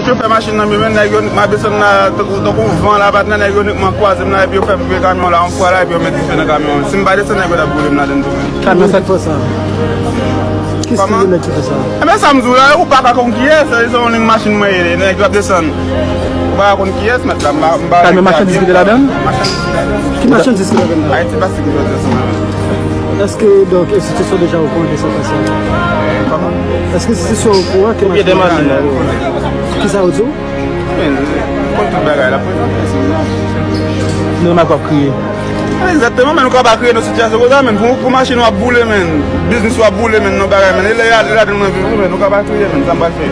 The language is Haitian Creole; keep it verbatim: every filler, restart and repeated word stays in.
Chofè machin nan, men nèg yo, m ap desann la, tankou, tankou van la, patnè, nèg yo nik mwen kwaze m la, epi yo fè m pye kamyon la, yon fwa la, epi yo met dife nan kamyon an. Si m pa desann, nèg yo t ap boule m ladann tou. Kamyon sa k fè sa? Kòman? Kiyès ki nèg ki fè sa? Enben, sa m di w la, ou pa ka konn kiyès, se yon liy machin mwen ye, nèg yo ap desann. Ou pa ka konn kiyès, mèt la, m pa, m pa... Kamyon machandiz ki te ladann? Machandiz ki ladann. Ki machandiz ki ladann la? Ayiti Plastik ki fè sa. Èske, donk, enstitisyon deja okouran de sa k pase? Kòman? Èske enstitisyon okouran ke machin nan? Kisa yo di w? Men, konn tout bagay la, prezante, si w vle. Nou renmen k w ap kriye. Egzakteman, men nou ka pa kriye nan sitiyasyon konsa, men pou, pou machin w ap boule, men, biznis w ap boule, men, nan bagay, men, e lè y ale ladan mwen viv, men, nou ka pa kriye, men, sa m pral fè?